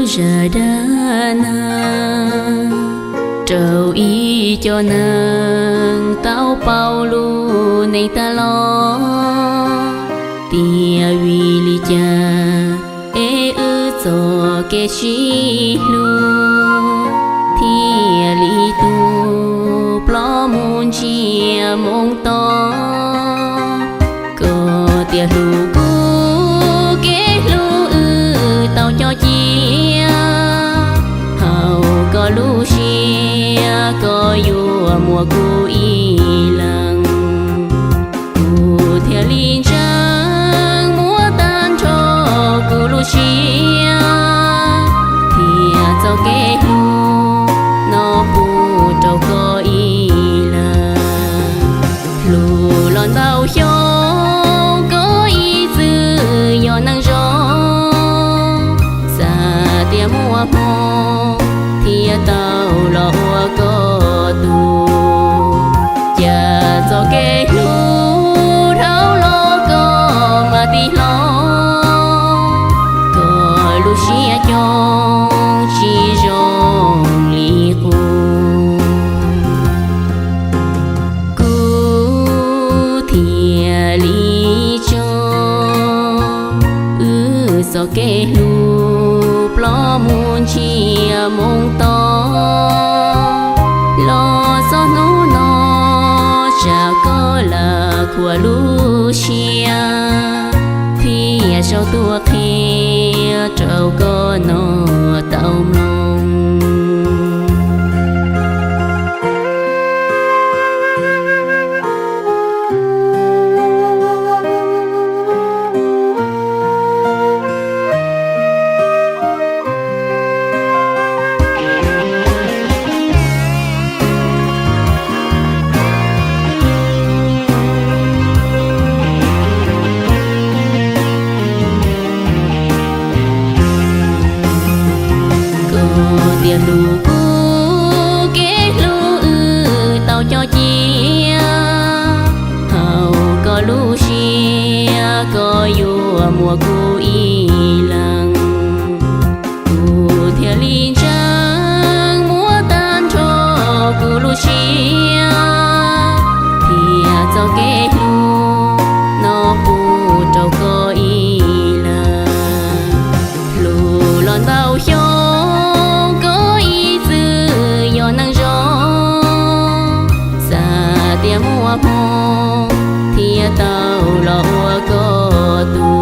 zaj dab neeg rau ib co neeg tau paub lub neej tag los, tias vim li cas es wb txoj kev sib hlub thiaj li tu plob mus ntsia moo to. Koj tias hlub kuv, kev hlub wb tau cov cia, hauv koj lub siab koj yuav muaj kuv ib leeg. Kuv thiaj li ntseeg muab tag nrho kuv lub siab thiab txoj kev hlub no pub rau koj ib leeg. Hlub los ntau xyoo, koj ib txwm yog neeg zoo, xav tias muaj hmoo thiaj tau los ua koj tus. Cas txoj kev hlub dhau los koj mas tig hlo, koj lub siab coob tsis zoo li qub. Kuv thiaj li tso wb txoj kev hlub plob mus ntsia moo to. Los txog hnub no, tsam koj lam khuam lub siab thiaj sau tuaj qhia rau koj no tau mloog. Koj tias hlub kuv, kev hlub wb tau cov cia, hauv koj lub siab koj yuav muaj kuv ib leeg. Kuv thiaj li ntseeg muab tag nrho kuv lub siab thiab txoj kev hlub no pub rau koj ib leeg. Hlub los ntau xyoo, koj ib txwm yog neeg zoo, xav tias muaj hmoo thiaj tau los ua koj tus.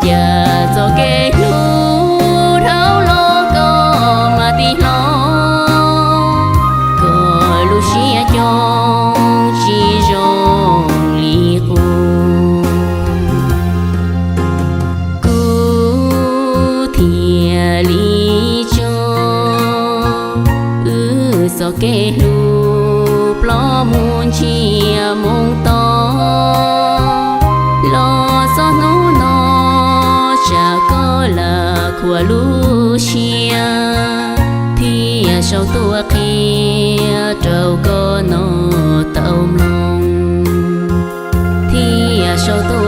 Cas txoj kev hlub dhau los koj mas tig hlo, koj lub siab coob tsis zoo li qub. Kuv thiaj li tso wb txoj kev hlub plob mus ntsia moo to. Los txog hnub no, tsam koj lam khuam lub siab thiaj sau tuaj qhia rau koj no tau mloog. Thiaj sau tuaj